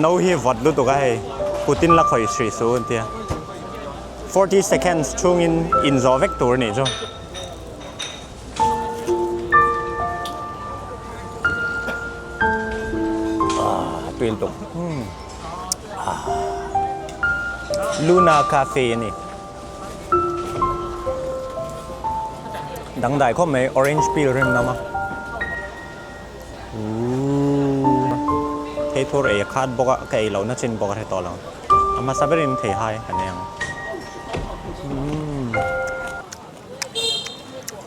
No hi vawt lutuk a hei kutin la khawih hrih su an tia. 40 seconds chhungin in zawh vek tur a nih chu. Ah tui lutuk. Luna Cafe a ni. Dangdai khawp mai orange peel rim nam a. Ooh thei thur ei a khat bawk a ka ei loh na chin bawk a hre tawh lo. A hmasa berin thei hai kan ei ang. Umm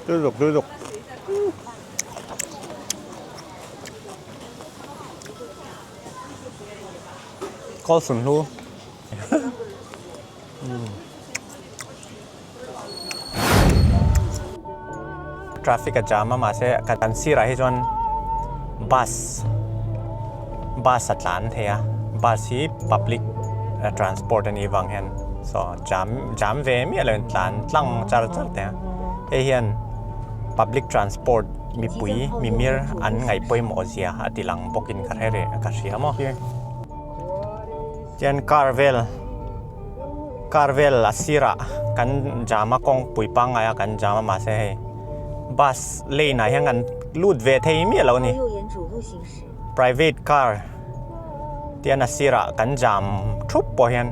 tui zuk tui zuk. Call sun hlu. Traffic a jam a mahse kan sirah hi chuan bus bus a tlan thei a bus hi public transport a nih vang hian saw jam jam ve miah lo in tlan tlang char char thei a hei hian public transport mipui mimir an ngaih pawimawh zia a ti lang bawkin ka hre reh ka hria maw. Chuan car vel car vel a sirah kan jam a kawngpui pangngai a kan jam a mahse hei bus lane ah hian kan lut ve thei miah lo a ni private car tian a sirah kan jam thup pawh hian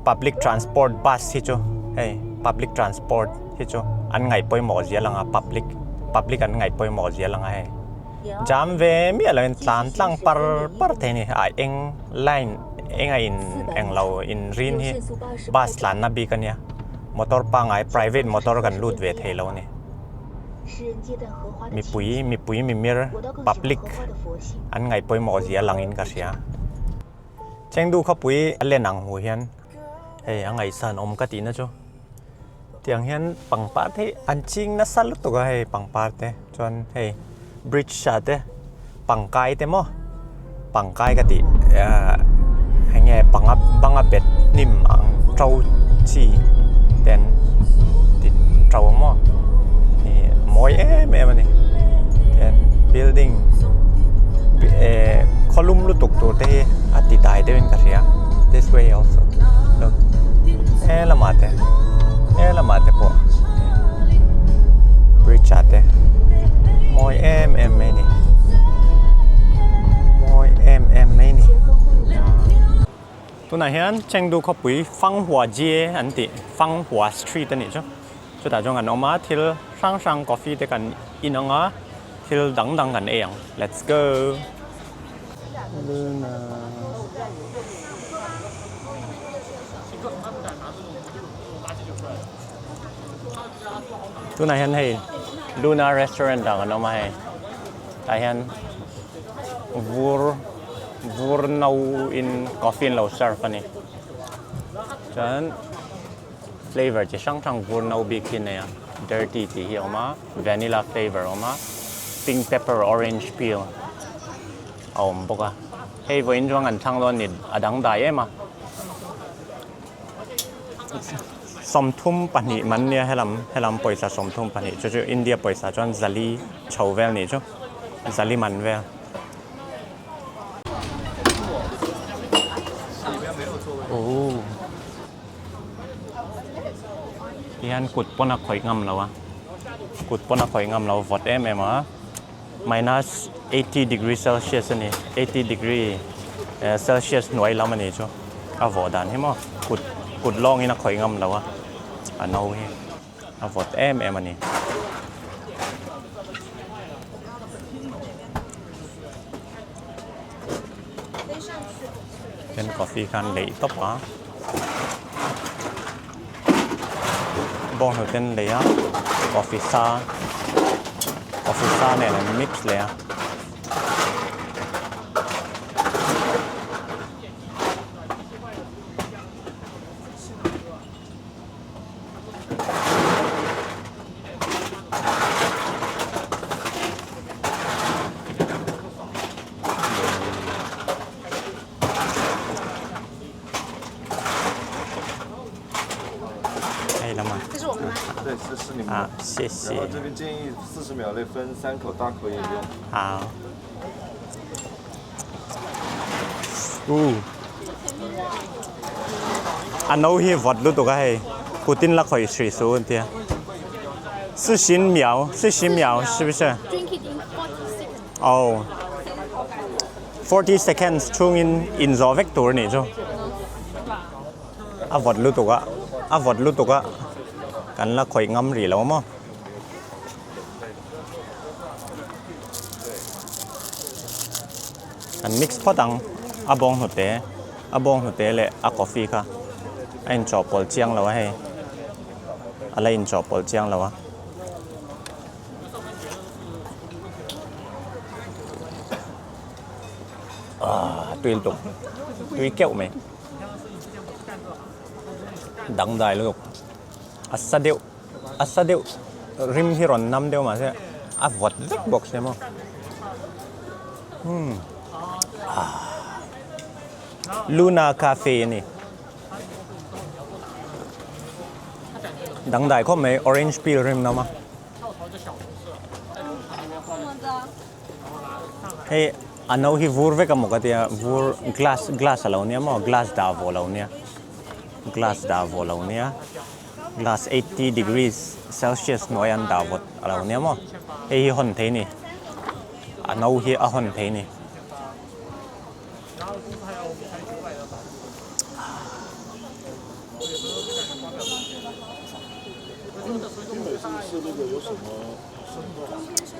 public transport bus hi chu hei public transport hi chu an ngaih pawimawh zia lang a public public an ngaih pawimawh zia lang a hei. Jam ve miah loin tlan tlang par par thei a ni. A eng line eng a in eng lo in rin hi bus tlanna bik a nia. Motor pangngai private motor kan lut ve thei lo a ni. Mipui mipui mimir public an ngaih pawimawh zia langin ka hria. Chengdu khawpui a len ang hmuh hian hei a ngaihsan awm ka tihna chu. Tiang hian pangpar te hi an ching nasa lutuk a hei pangpar te chuan hei bridge ah te pangkai te maw pangkai ka tih ahh eng nge banga banga bet hnim ang to chi te an ti to maw ih a mawi em em a ni tian building eh khawlum lutuk tur te hi a ti dai deuhin ka hria this way also look he lamah te he lamah te pawh bridge ah te mawi em em mai a ni mawi em em mai a ni tunah hian Chengdu khawpui Fanghua Jie an tih Fanghua street a nih chu chutah chuan kan awm a thil hrang hrang coffee te kan in ang a thil dang dang kan ei ang let's go. Tunah hian hei Luna restaurant ah kan awm a hei tah hian vur vur no in coffee an lo serve a ni chuan flavour chi hrang hrang vur no bik hi a nei a dirty tih hi a awm a vanilla flavour a awm a pink pepper orange peel a awm bawk a hei vawiin chuan kan thlang dawn a ni a dangdai em a. 32 man nia helam helam pawisa 32 chu chu India pawisa chuan zali chho vel nih chu zali man vel. Ooh tihian kut pawn a khawih ngam lo a kut pawn a khawih ngam lo vawt em em a minus 80 degree celsius a ni 80 degree celsius hnuai lam a ni chu. A vawh dan hi maw kut kut lawngin a khawih ngam lo a, a no hi a vawt em em a ni. Then coffee khan leih tawp a, bawnghnute an lei a, coffee sa coffee sa nen an mix leh a. 可以了吗？ 这是我们吗？ 对， 这是你们 啊， 谢谢。 然后这边建议40秒内分3口， 大口饮用。 好。U a no hi vawt lutuk a hei kutin la khawih hrih suh an tia si sin miau si si miau si bu se oh 40 seconds chhungin in zawh vek tur anih chu a vawt lutuk a a vawt lutuk a kan la khawih ngam rih lo maw. An mix phawt ang a bawng hnute a bawng hnute leh a coffee kha a inchawhpawlh chiang lo a hei a la inchawhpawlh chiang lo a. Ahh tui lutuk tui keuh mai dangdai lutuk a sa deuh. A sa deuh rim hi rawn nam deuh mahse a vawt vek bawk sia maw umm ah Luna cafe a ni dangdai khawp mai orange peel rim nam a hei a no hi vur vek a maw ka tia vur glass glass a lo nia maw glass dah vawh lo nia glass dah vawh lo nia. Glass 80 degrees celsius hnuai an dah vawt a lo nia maw hei hi hawn thei a ni a no hi a hawn thei a ni.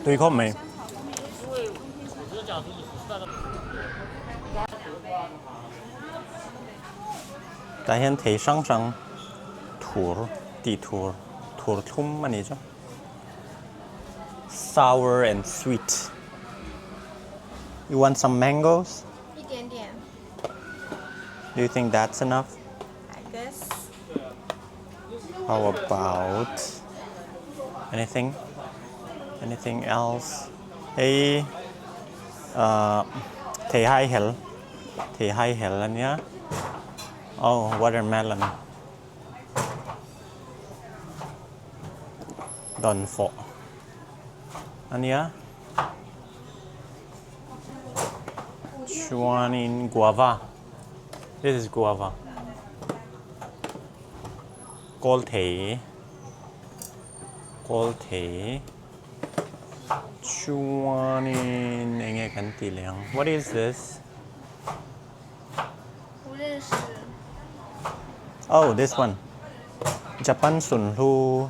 Tui khawp mai. Tah hian thei hrang hrang thur tih thur thur thlum a nih chu sour and sweet you want some mangoes do you think that's enough how about anything anything else hei ah thei hai hel. Thei hai hel a nia oh watermelon dawnfawh a nia chuanin guava this is guava kawl thei kawl thei. Chuanin eng nge kan tih leh ang what is this? Oh this one Japan sunhlu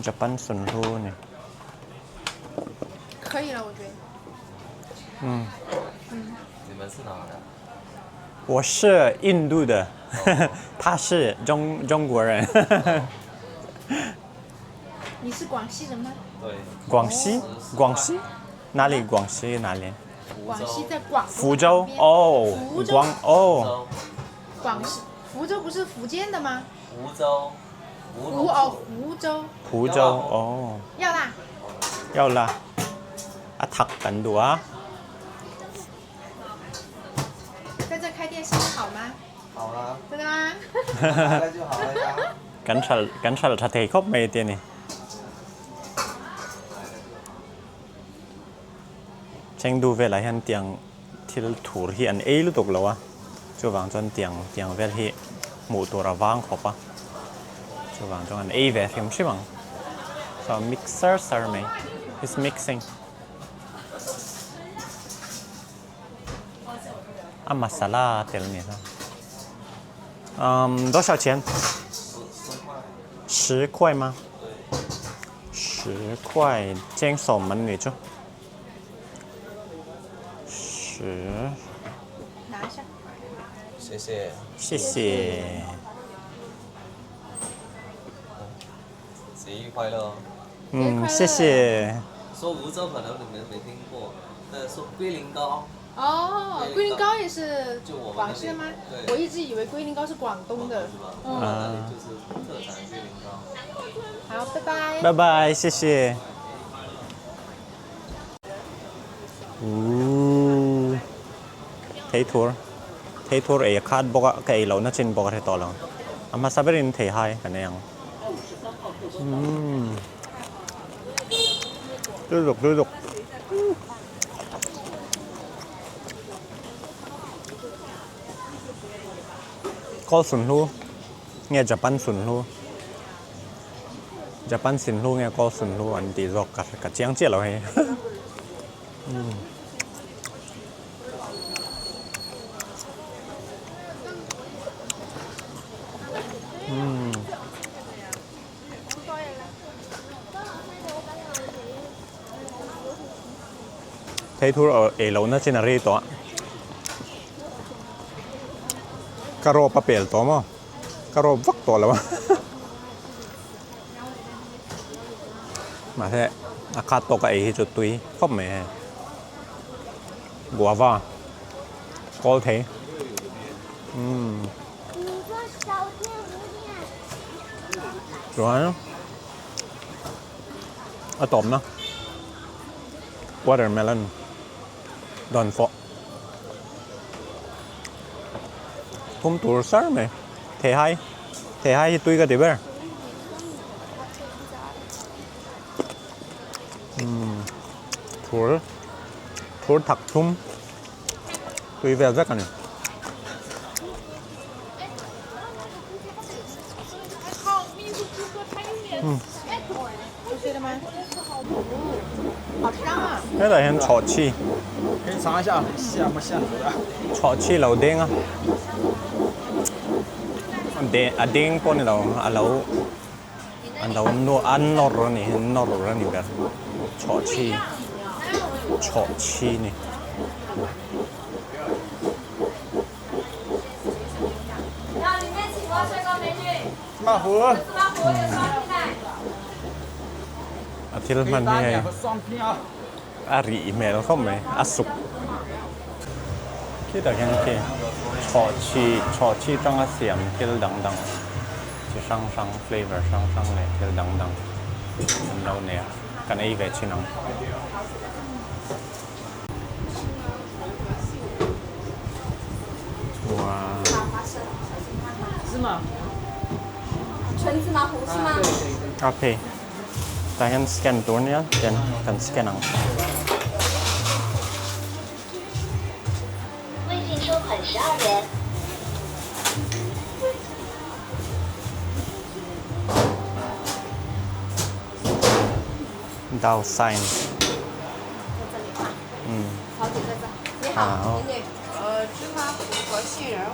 Japan sunhlu a ni. 嗯。我是印度的，他是中中国人。你是广西人吗？对。广西，广西，哪里？广西哪里？广西在广福州哦，广哦。广西福州不是福建的吗？福州。湖哦，湖州。湖州哦。要啦。要啦。啊，读本度啊。在这开店生意好吗？好啊。真的吗？那就好了呀。 Kan hralh kan hralh tha thei khawp mai te a ni. Chengdu velah hian tiang thil thur hi an ei lutuk lo a, chuvang chuan tiang tiang vel hi hmuh tur a vang khawp a, chuvang chuan an ei ve hrim hrim ang. So mixer sar mai, he's mixing. A masala tel ni chuan. 嗯，多少钱？十块吗？十块，cheng sawm an ni chu。十。拿一下。谢谢。谢谢。十一快乐。嗯，谢谢。说梧州可能你们没听过，但说龟苓膏。哦，龟苓膏也是广西的吗？我一直以为龟苓膏是广东的。嗯，那里就是特产龟苓膏。好，拜拜。拜拜，谢谢。Ooh, thei thur thei thur ei a khat bawk a ka ei lohna chin bawk a hre tawh lo a hmasa berin thei hai kan ei ang umm tui ruk tui ruk. Kawl sunhlu nge Japan sunhlu Japan sinhlu nge kawl sunhlu an tih zawk ka ka chiang chiah lo hei. Thei thur ei lohna chin a rei tawh a, ka rawp a pel tawh maw, ka rawp vak tawh lo a mahse a khat tawk a ei hi chu tui khawp mai hei guava kawl thei umm. Chuan a tawpna watermelon dawn fawh thum tur sar mai theihai theihai hi tui ka ti ber umm thur thur thak thum tui vel vek a ni. Hetah hian chhawhchhi chhawhchhi lo deng a a deng pawh a ni lo a lo a lo a nawr a ni nawr a ni ber chhawhchhi chhawhchhi a ni. A thil hman hi hei a rih hmel khawp mai a suk khitah khian khi chhawhchhi chhawhchhi tanga siam thil dang dang chi hrang hrang flavour hrang hrang leh thil dang dang an lo nei a kan ei ve thin ang. Okay tah hian scan tur nia tian kan scan ang. Dao sign. 嗯。你好，美女。呃，芝麻糊和杏仁糊。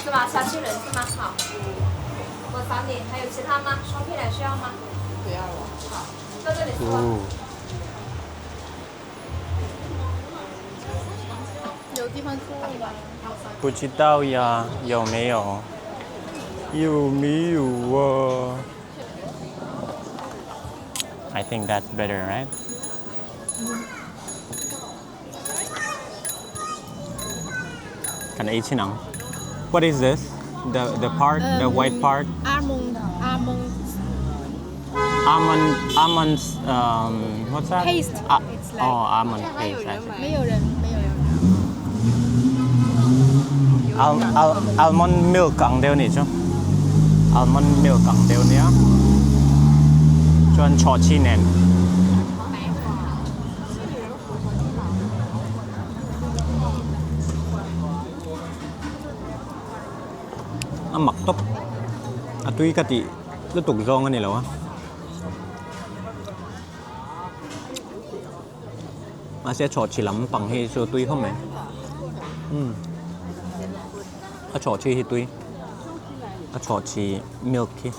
芝麻小杏仁芝麻好。我找你，还有其他吗？双皮奶需要吗？不要了。好，到这里说。有地方坐吗？不知道呀，有没有？有没有啊？I think that's better, right? Kan ei chin ang. What is this? The the part, the white part? Almond, almond. Almond, almonds. Um, what's that? Paste. Ah, It's like- oh, almond paste. I see. 没有人，没有人。 Al, al, almond milk ang deuh nih chu. Almond milk ang deuh nia. Chuan chawhchi nen. A mak tawp. A tui ka tih lutuk zawng a ni lo a. Mahse chawhchi lam pang hi chu tui khawp mai. Umm a chawhchi hi tui a chawhchi milk hi.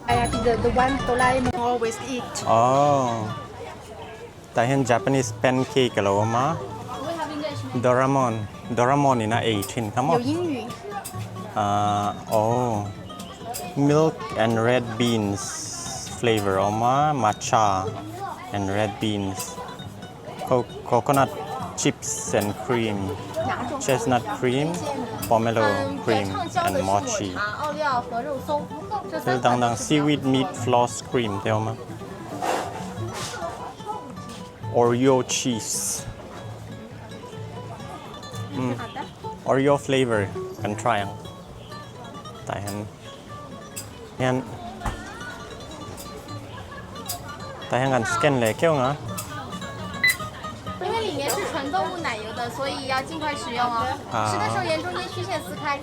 I like the the one Doraemon always eat. Oh tah hian Japanese pancake a lo awm a Doraemon Doraemon in a ei thin kha maw. 有英语。 Ahh oh milk and red beans flavour a awm a matcha and red beans coconut chips and cream chestnut cream pomelo cream and mochi thil dang dang seaweed meat floss cream te a awm a oreo cheese umm oreo flavour kan try ang tah hian hian tah hian kan scan leh keuh ang a. 里面是纯动物奶油的，所以要尽快食用哦。吃的时候沿中间曲线撕开，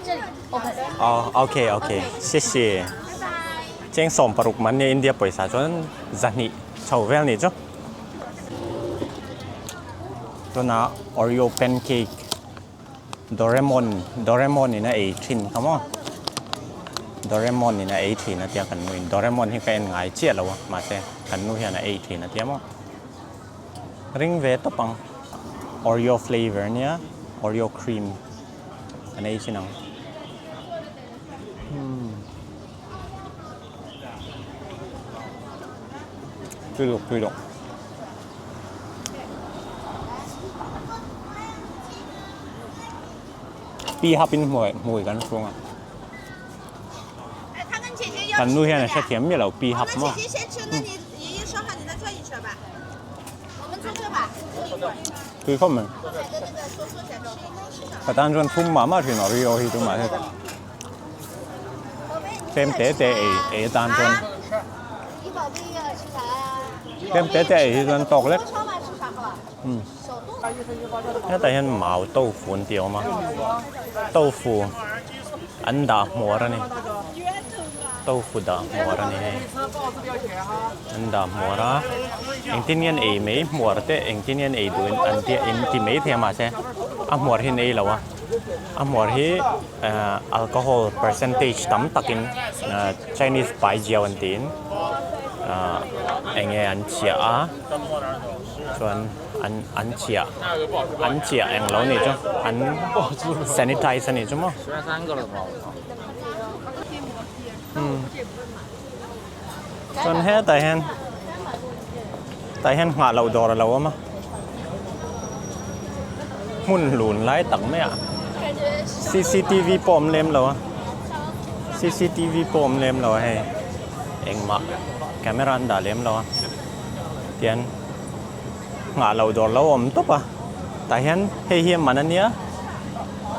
这里 open。 Oh, okay, okay. 谢谢。Cheng 16 man nia India pawisa chuan zahnih chho vel ni chu. Tuna Oreo pancake Doraemon Doraemon in a ei thin kha maw. Doraemon in a ei thin a tia kan nuin Doraemon hi ka en ngai chiah lo a mahse kan nu hian a ei thin a tia maw. Ring ve tawp ang. Oreo flavour nia Oreo cream an ei chin ang. Tui luk tui luk. Pi hap in hmuai hmui kan hruang a. Kan nu hian a hrethiam miah lo pi hap maw. Tui khawp mai. Ka tan chuan thum mah mah thin Oreo hi chu mahse tlem te te ei ei atan chuan tlem te te ei hi chuan tawk lek. Hetah hian mau tofu an tih a awm a tofu an dah hmuar a ni tofu dah hmuar a ni hei an dah hmuar a engtin nge an ei mai hmuar te engtin nge an ei duh in an tia in ti mai thei a mahse a hmuar hi an ei lo a a hmuar hi ehh alcohol percentage tam takin ehh chinese pai jiao an tiin ahh eng nge an chhiah a. Chuan an an chiah an chiah eng lo nih chu an sanitize a nih chu maw. Chuan hetah hian tah hian nghah loh dawr a lo awm a hmun hlun lai tak mai ah cctv pawh a awm lem lo a cctv pawh a awm lem lo a hei engmah camera an dah lem lo a. Tian nghah loh dawr lo awm tawp a tah hian hei hi a man a nia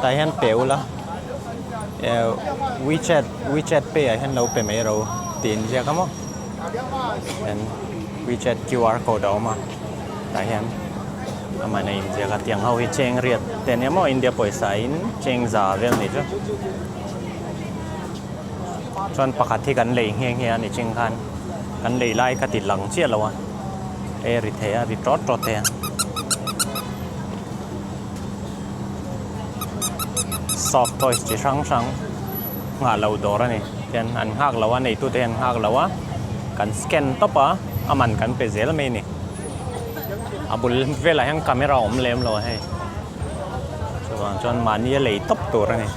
tah hian pe ula eh wechat wechat pay ah hian lo pe mai ro tih an ziak a maw hian wechat qr code a awm a tah hian a man a inziak a tiang ho hi cheng riat te ania maw India pawisa in cheng za vel a nih chu chuan pakhat hi kan lei nghe nghe a ni ching khan. Kan lei lai ka ti lang chiah lo a, hei a ri thei a, a ri tawt tawt thei a. Soft toys chi hrang hrang nghah loh dawr a ni. Tian an nghak lo a, neitute hian an nghak lo a, kan scan tawp a, a man kan pe zel mai a ni. A bul velah hian camera a awm lem lo a hei, chuvang chuan mahni a lei tawp tur a ni.